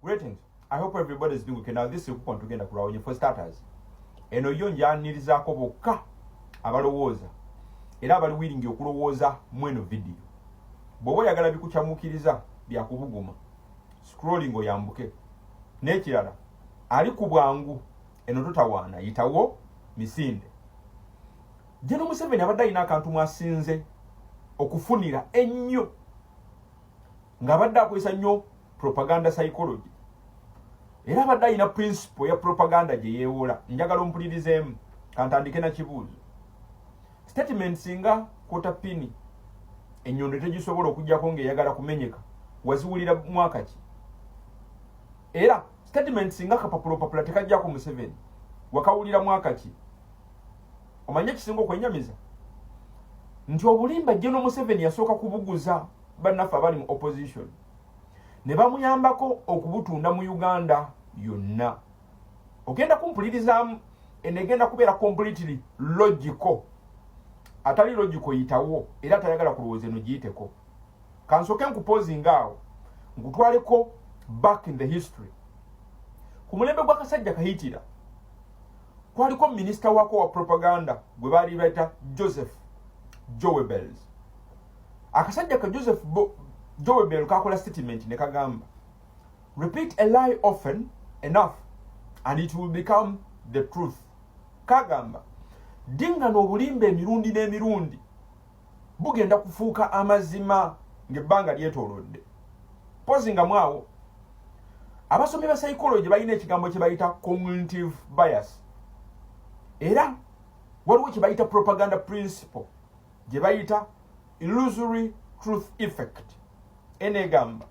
Greetings. I hope everybody is doing okay. Now this is kuko tugenda kulawonye for starters. Eno yo njanirizaako bokka abalowooza era abali willing okulowooza mu eno video. Bw'oba oyagala bikukyamuukiriza bya kubuguma, scrolling oyambuke. N'ekirala, ali ku bwangu eno totawaana yitawo misinde. General Museveni abadde alina akantu mwasinze okufunira ennyo ng'abadde akozesa nnyo propaganda psychology, era abadde alina principle ya propaganda gye yeewola. Njagala ompulirizeemu. Kantandike na kibuuzo. Statement singa quarter pin ennyondo tegisobola okugjako ng'eyagala kumenyeka, waziwulira mwaka ki? Era statement singa kapapulopapula tekajjako Museveni, wakawulira mwaka ki? Omanye ekisinga okwenyamiza nti obulimba General Museveni yasooka kubuguza bannaffe abali mu opposition ne bamuyambako okubutunda mu Uganda yonna. Ogenda kumpulirizaamu, eno egenda kubeera completely logical. Atali logical yitawo, era atayagala kulowooza eno giyiteko. Kansooke nkupozinga awo, nkutwaleko back in the history. Ku mulembe gw'akasajja Kahitira, kwaliko minisita wako wa propaganda gwe baali bayita Joseph Goebbels. Akasajja ka Joseph Goebbels kakola statement ne kagamba, "Repeat a lie often enough and it will become the truth." Kagamba, dingana obulimba emirundi n'emirundi, bugenda kufuuka amazima ng'ebbanga lyetoolodde. Pozingamu awo. Abasomi ba psychology balina ekigambo kye bayita cognitive bias, era waliwo kye bayita propaganda principle gye bayita illusory truth effect. Enegamba,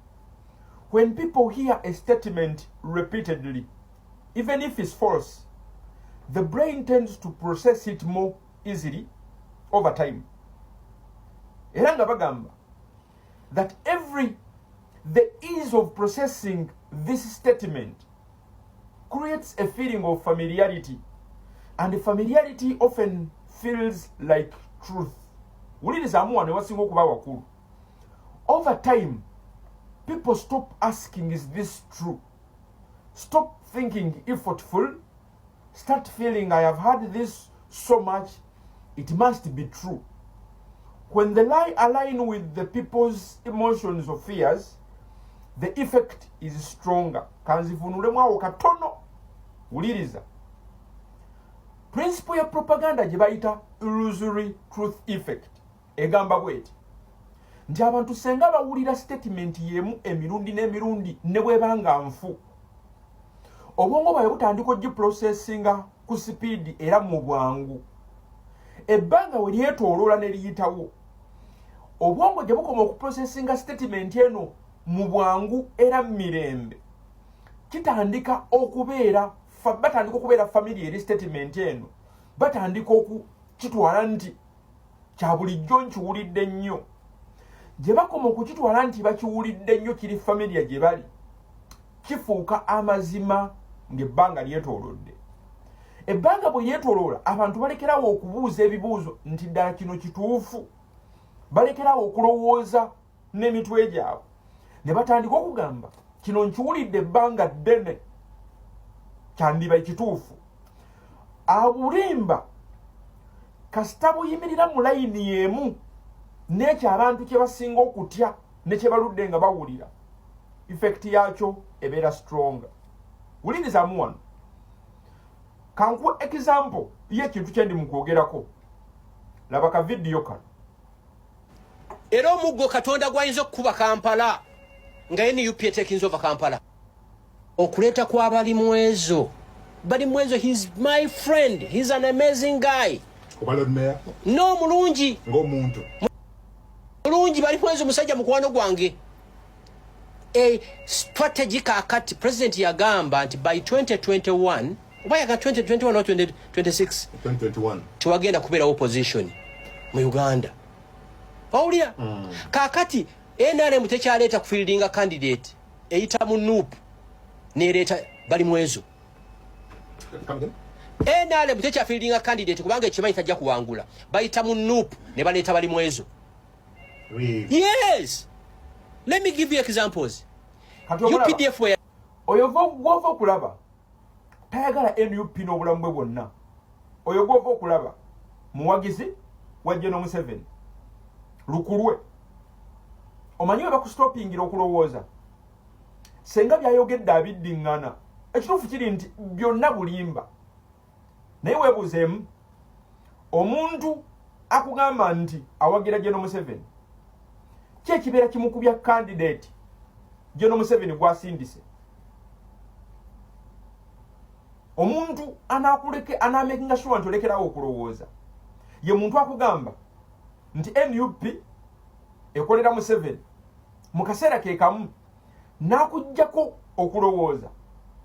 when people hear a statement repeatedly, even if it's false, the brain tends to process it more easily over time. Era nga bagamba that every the ease of processing this statement creates a feeling of familiarity, and familiarity often feels like truth. Wulirizaamu wano ewasinga okuba wakulu. Over time, people stop asking, "Is this true?" Stop thinking effortful, start feeling, "I have heard this so much, it must be true." When the lie align with the people's emotions or fears, the effect is stronger. Kanzivunulemu awo katono. Wuliriza principle ya propaganda gye bayita illusory truth effect. Egamba bweti nti abantu senga bawulira statement yemu emirundi n'emirundi, ne bwebanga nfu, obwongo bwabwe butandika ogiprocessinga ku sipiidi era mu bwangu. Ebbanga we lyetooloola ne liyitawo, obwongo gye bukoma okuprocessinga statement eno mu bwangu era mu mirembe, kitandika okubeera, batandika okubeera familiar eri statement eno. Batandika okukitwala nti kya bulijjo, nkiwulidde nnyo. Gye bakoma okukitwala nti bakiwulidde nnyo, kiri familiar gye bali, kifuuka amazima ng'ebbanga lyetoolodde. Ebbanga bwe lyetooloola, abantu balekerawo okubuuza ebibuuzo nti ddala kino kituufu? Balekerawo okulowooza n'emitwe gyabwe ne batandika okugamba, kino nkiwulidde ebbanga ddene, kyandiba ekituufu. Abulimba kasita buyimirira mu layini y'emu n'ekyo abantu kye basinga okutya ne kye baludde nga bawulira, effect yakyo ebeera stronger. Wulirizamu wano, kankuwa example y'ekintu kye ndi mu kwogerako. Laba ka vidiyo kano. Era omuggo Katonda gwayinza okukuba Kampala nga NUP etekinza ova Kampala, okuleeta kwa Balimwezo. Balimwezo, he's my friend, he's an amazing guy. Oba Lord Mayor? No, mulungi. Ng'omuntu. Mulungi. Balimwezo musajja mukwano gwange. E strategy kakati president yagamba nti by 2021, oba yaga 2021 or 2026? 2021. Tewagenda kubeerawo opposition mu Uganda. Owulira? Kakati NRM tekyaleeta kufieldinga candidate, eyita mu NUP nereeta Balimwezo. Come again? NRM tekyafieldinga candidate kubanga ekimanyi tajja kuwangula. Bayita mu NUP ne baleeta Balimwezo. Really? Yes, let me give you examples. Kati omulaba UPDF we Oyo gwova okulaba tayagala NUP n'obulamu bwe bwonna. Oyo gwova okulaba muwagizi wa General Museveni lukulwe. Omanyi we bakusitopingira okulowooza senga byayogedde abiddiŋŋana. Ekituufu kiri nti byonna bulimba, naye weebuuzeemu omuntu akugamba nti awagira General Museveni, ki ekibeera kimukubya candidate General Museveni gwasindise? Omuntu anakuleke anamakinga sure nti olekerawo okulowooza ye muntu akugamba nti NUP ekolera Museveni, mu kaseera ke kamu n'akuggyako okulowooza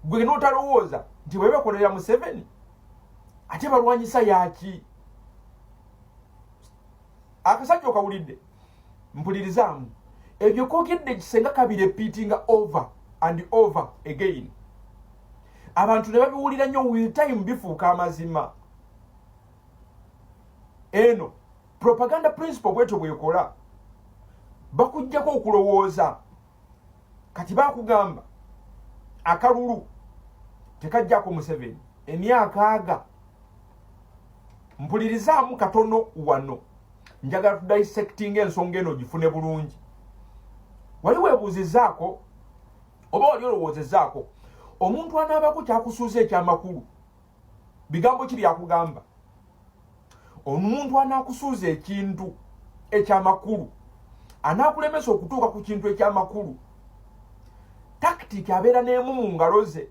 gwe n'otalowooza nti bwe bakolera Museveni ate balwanyisa yaki. Akasajja okawulidde, mpulirizaamu ebyo kogedde kisenga kabiri repeatinga over and over again, abantu ne babiwulira nnyo, with time bifuuka amazima. Eno propaganda principle bwetyo bwekola, bakuggyako okulowooza. Kati bakugamba akalulu tekajjako Museveni emyaka aga. Mpulirizaamu katono wano, njagala tudissectinga ensonga eno ogifune bulungi. Wali weebuuzizaako oba wali olowoozezaako omuntu anaabako kyakusuuza ekyamakulu, bigambo ki byakugamba? Omuntu anaakusuuza ekintu ekyamakulu, anaakulemesa okutuuka ku kintu ekyamakulu, tactic abeera n'emu mu ngalo ze,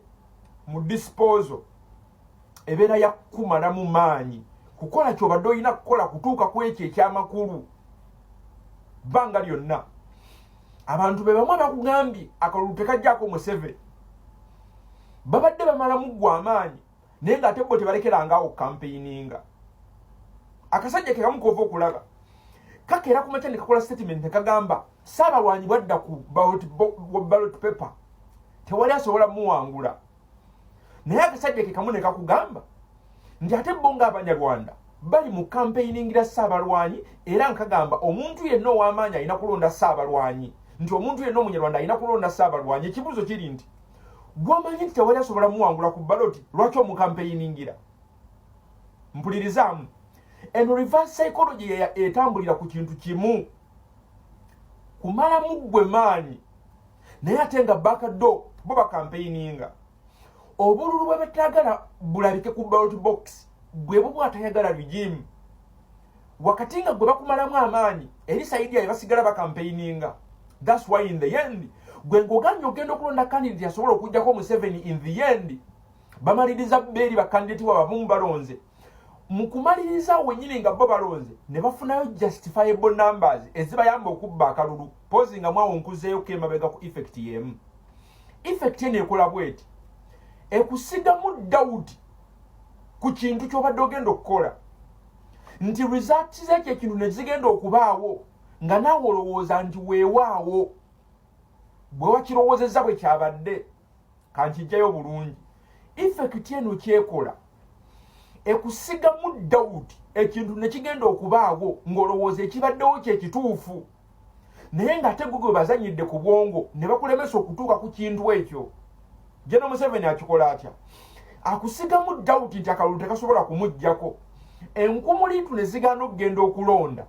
mu disposal, ebeera yakukumalamu maanyi kukola kyobadde olina kukola kutuuka ku ekyo ekyamakulu. Bbanga lyonna abantu be bamu abakugambye akalulu tekajjaako Museveni babadde bamalamu ggwe amaanyi, naye ng'ate bo tebalekerangaawo campaigninga. Akasajja ke kamu kova okulaba kakeera ku makya ne kakola statement ne kagamba Ssaabalwanyi bwadda ku ballot paper tewali asobola muwangula, naye akasajja ke kamu ne kakugamba nti ate bo ng'Abanyarwanda bali mu campaigningira Ssaabalwanyi, era nkagamba omuntu yenna ow'amaanyi alina kulonda Ssaabalwanyi, nti omuntu yenna Omunyarwanda alina kulonda Ssaabalwanyi. Ekibuuzo kiri nti gwomanyi nti tewali asobola muwangula ku ballot, lwaki omucampaigningira? Mpulirizaamu, eno reverse psychology etambulira ku kintu kimu, kumalamu ggwe maanyi, naye ate nga bakaddo bo bacampaigninga. Obululu bwe batagala bulabike ku ballot box bwe bwo bwatayagala regime, wakati nga gwe bakumalamu amaanyi eri side yaye basigala bacampaigninga. That's why in the end gwe ng'oganye ogenda okulonda candidate asobola okugjako Museveni, in the end bamaliriza beeri bacandidate wabamu balonze. Mu kumaliriza wenyini nga bo balonze ne bafunayo justifiable numbers ezibayamba okubba akalulu. Pozi nga mwawo nkuzeeyoko emabega ku effect y'emu. Effect eno ekola bweti: ekusigamu doubt ku kintu ky'obadde ogenda okukola, nti results z'ekyo ekintu ne zigenda okubaawo nga naawe olowooza nti weewaawo bwe wakirowoozezza bwe kyabadde. Kankijjayo bulungi. Effect eno kyekola, ekusigamu doubt, ekintu ne kigenda okubaawo ng'olowooza ekibaddewo kyekituufu, naye ng'ate gwe gwe bazanyidde ku bwongo ne bakulemesa okutuuka ku kintu ekyo. General Museveni akikola atya? Akusigamu doubt nti akalulu tekasobola kumuggyako, enkumuliitu ne zigaana okugenda okulonda.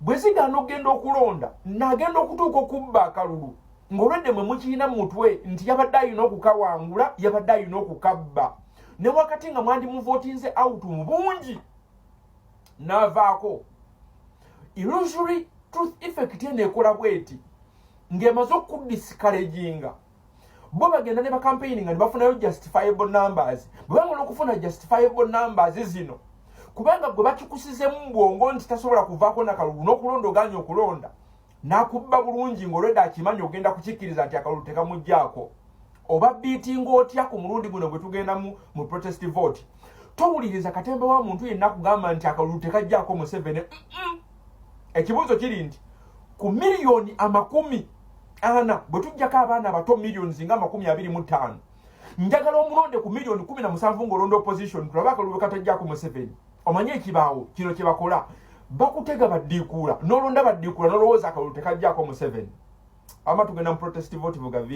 Bwe zigaana okugenda okulonda, n'agenda okutuuka okubba akalulu ng'olwedde mwe mukirina mu mutwe nti yabadde alina okukawangula, yabadde alina okukabba, ne wakati nga mwandimuvotinze out mu bungi n'avaako. Illusory truth effect eno ekola bweti: ng'emaze okudiscouraginga, bo bagenda ne bacampaign nga ne bafunayo justifiable numbers. Bwe bamala okufuna justifiable numbers zino, kubanga gwe bakikusizemu mu bwongo nti tasobola kuvaako nakalulu n'okulonda oganya okulonda, n'akubba bulungi ng'olwedde akimanyi ogenda kukikkiriza nti akalulu tekamugjaako. Oba beatinga otya ku mulundi guno gwe tugendamu mu protest vote, towuliriza katemba wa muntu yenna kugamba nti akalulu tekajjaako Museveni. Ekibuuzo kiri nti ku 40 million bwe tujjako abaana abato, millions nga 25, njagala omulonde ku 17 million ng'olonda opposition, tulabe akalulu katajjaako Museveni. Omanye ekibaawo kino kye bakola, bakutega baddiikuula n'olonda baddiikuula n'olowooza akalulu tekajjaako Museveni. Ama tugenda mu protest vote. Vuga video.